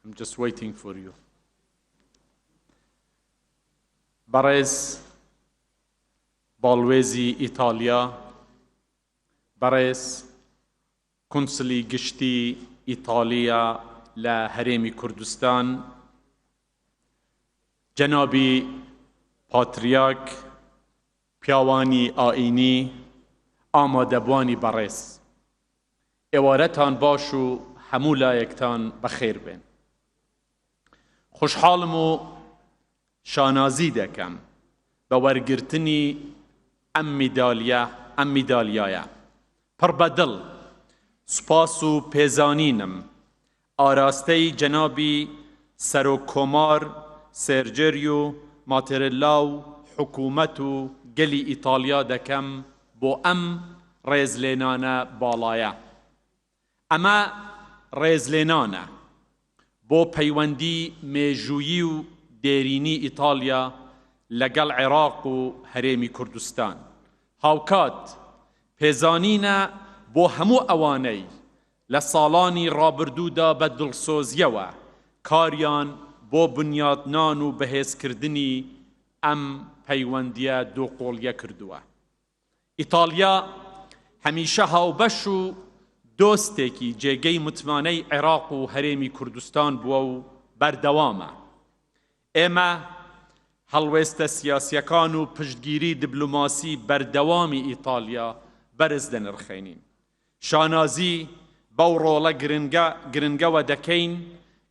I'm just waiting for you. بەڕێز باڵوێزی ئیتاڵیا، بەڕێز کونسلی گشتی ئیتاڵیا لە هەرێمی کوردستان، جەنابی پاتریاک، پیاوانی ئائینی، ئامادەبوانی بەڕێز. ئێوارەتان باش و هەموو لایەکتان بەخێر بێن. خۆشحاڵم و شانازی دەکەم بە وەرگرتنی ئەم میدالیا ئەم میدالیایە. پڕ بە دڵ سوپاس و پێزانینم ئاراستەی جەنابی سەرۆک کۆمار سێرجێریو ماتێرێلا و حکوومەت و گەلی ئیتاڵیا دەکەم بۆ ئەم ڕێزلێنانە باڵایە. ئەمە ڕێزلێنانە بۆ پەیوەندی مێژوویی و دێرینی ئیتاڵیا لەگەڵ عێراق و هەرێمی کوردستان، هاوکات پێزانینە بۆ هەموو ئەوانەی لە ساڵانی ڕابردوودا بە دڵسۆزییەوە کاریان بۆ بنیاتنان و بەهێزکردنی ئەم پەیوەندییە دووقۆڵییە کردووە. ئیتاڵیا هەمیشە هاوبەش و دۆستێکی جێگەی متمانەی عێراق و هەرێمی کوردستان بووە و بەردەوامە. ئێمە هەڵوێستە سیاسییەکان و پشتگیری دبلۆماسی بەردەوامی ئیتاڵیا بەرز دەنرخێنین. شانازی بەو ڕۆڵە گرنگە گرنگەوە دەکەین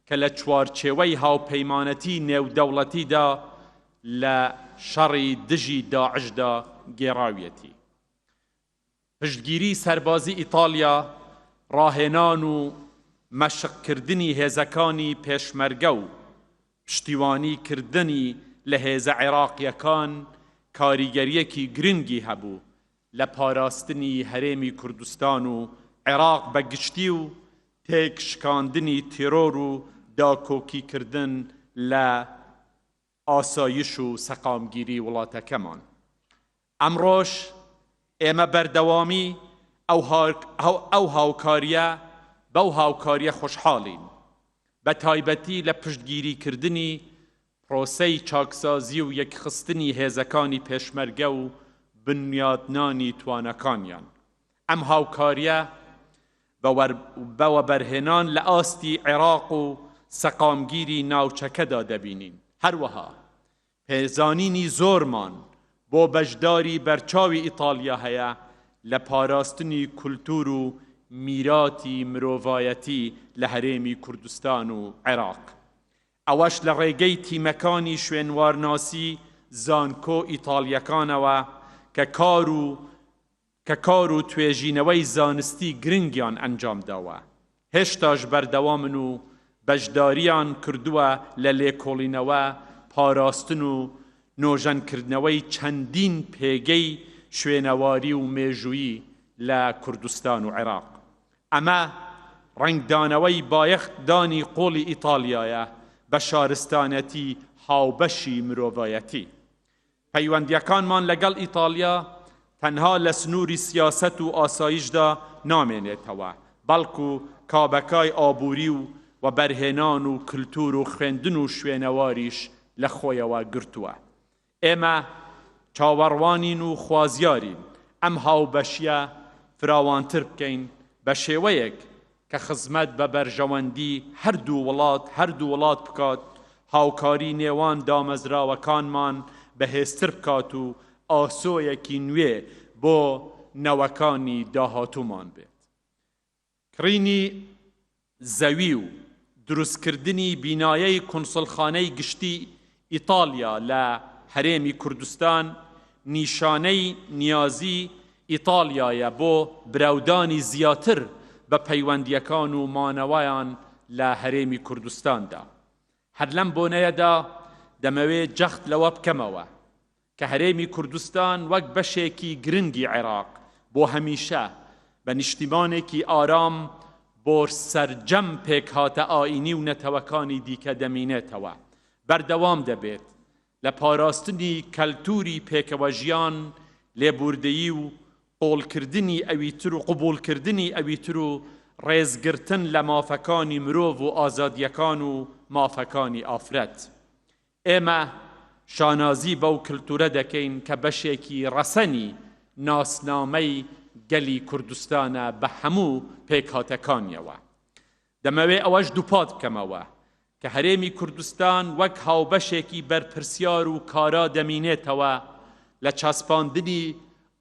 کە لە چوارچێوەی هاوپەیمانەتی نێودەوڵەتیدا لە شەڕی دژی داعشدا گێڕاویەتی. پشتگیری سەربازی ئیتاڵیا، ڕاهێنان و مەشقکردنی هێزەکانی پێشمەرگە و پشتیوانی کردنی لە هێزە عێراقییەکان کاریگەرییەکی گرنگی هەبوو لە پاراستنی هەرێمی کوردستان و عێراق بە گشتی و تێک شکاندنی تێرۆر و داکۆکی کردن لە ئاسایش و سەقامگیری وڵاتەکەمان. ئەمڕۆش ئێمە بەردەوامی ئەو هاوکارییە بەو هاوکارییە خۆشحاڵین، بە تایبەتی لە پشتگیریکردنی پرۆسەی چاکسازی و یەکخستنی هێزەکانی پێشمەرگە و بنیاتنانی تواناکانیان. ئەم هاوکارییە بە وەبەرهێنان لە ئاستی عێراق و سەقامگیری ناوچەکەدا دەبینین. هەروەها پێزانینی زۆرمان بۆ بەشداری بەرچاوی ئیتاڵیا هەیە لە پاراستنی کولتوور و میراتی مرۆڤایەتی لە هەرێمی کوردستان و عێراق. ئەوەش لە ڕێگەی تیمەکانی شوێنوارناسی زانکۆ ئیتاڵییەکانەوە کە کار و کە کار و توێژینەوەی زانستی گرنگیان ئەنجامداوە، هێشتاش بەردەوامن و بەشدارییان کردووە لە لێکۆڵینەوە، پاراستن و نۆژەنکردنەوەی چەندین پێگەی شوێنەواری و مێژوویی لە کوردستان و عێراق. ئەمە ڕەنگدانەوەی بایەخ دانی قووڵی ئیتاڵیایە بە شارستانەتی هاوبەشی مرۆڤایەتی. پەیوەندییەکانمان لەگەڵ ئیتاڵیا تەنها لە سنووری سیاسەت و ئاسایشدا نامێنێتەوە، بەڵکو کابەکای ئابووری و وەبەرهێنان و کلتوور و خوێندن و شوێنەواریش لە خۆیەوە گرتووە. ئێمە چاوەڕوانین و خوازیارین ئەم هاوبەشییە فراوانتر بکەین بە شێوەیەک کە خزمەت بە بەرژەوەندی هەردوو وڵات هەردوو وڵات بکات، هاوکاری نێوان دامەزراوەکانمان بەهێزتر بکات و ئاسۆیەکی نوێ بۆ نەوەکانی داهاتوومان بێت. کڕینی زەوی و دروستکردنی بینایەی کونسوڵخانەی گشتی ئیتاڵیا لە هەرێمی کوردستان نیشانەی نیازی ئیتاڵیایە بۆ برەودانی زیاتر بە پەیوەندییەکان و مانەوەیان لە هەرێمی کوردستاندا. هەر لەم بۆنەیەدا دەمەوێ جەخت لەوە بکەمەوە کە هەرێمی کوردستان وەک بەشێکی گرنگی عێراق بۆ هەمیشە بە نیشتیمانێکی ئارام بۆ سەرجەم پێکهاتە ئایینی و نەتەوەکانی دیکە دەمینێتەوە، بەردەوام دەبێت لە پاراستنی کەلتووری پێکەوەژیان، لێبووردەیی و قۆڵکردنی ئەویتر و قبوڵکردنی ئەویتر و. ڕێزگرتن لە مافەکانی مرۆڤ و ئازادییەکان و مافەکانی ئافرەت. ئێمە شانازی بەو کلتورە دەکەین کە بەشێکی ڕەسەنی ناسنامەی گەلی کوردستانە بە هەموو پێکهاتەکانیەوە. دەمەوێ ئەوەش دووپات بکەمەوە کە هەرێمی کوردستان وەک هاوبەشێکی بەرپرسیار و کارا دەمینێتەوە لە چەسپاندنی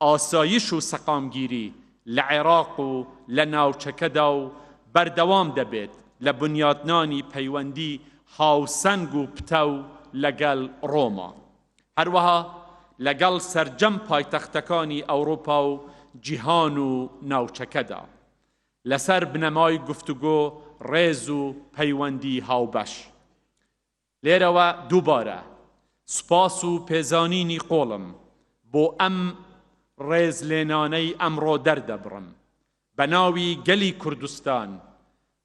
ئاسایش و سەقامگیری لە عێراق و لە ناوچەکەدا و بەردەوام دەبێت لە بنیاتنانی پەیوەندی هاوسەنگ و پتەو لەگەڵ ڕۆما هەروەها لەگەڵ سەرجەم پایتەختەکانی ئەوروپا و جیهان و ناوچەکەدا لەسەر بنەمای گفتوگۆ، ڕێز و پەیوەندی هاوبەش. لێرەوە دووبارە سوپاس و پێزانینی قۆڵم بۆ ئەم ڕێزلێنانەی ئەمڕۆ دەردەبڕم. بە ناوی گەلی کوردستان،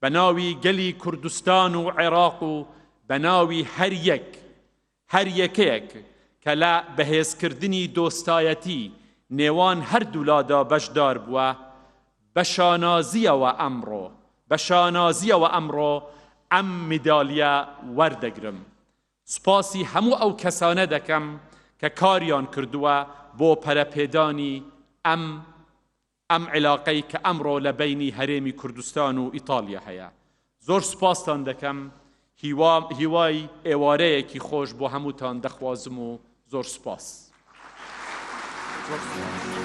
بە ناوی گەلی کوردستان و عێراق و بە ناوی هەر یەک هەر یەکەیەک کە لە بەهێزکردنی دۆستایەتی نێوان هەردوولادا بەشدار بووە، بە شانازییەوە ئەمڕۆ بە شانازییەوە ئەمڕۆ ئەم میدالیە وەردەگرم. سوپاسی هەموو ئەو کەسانە دەکەم کە کاریان کردووە بۆ پەرەپێدانی ئەم ئەم عیلاقەی کە ئەمڕۆ لە بەینی هەرێمی کوردستان و ئیتاڵیا هەیە. زۆر سوپاستان دەکەم، هیوا هیوای ئێوارەیەکی خۆش بۆ هەمووتان دەخوازم و زۆر سوپاس. زۆر سوپاس.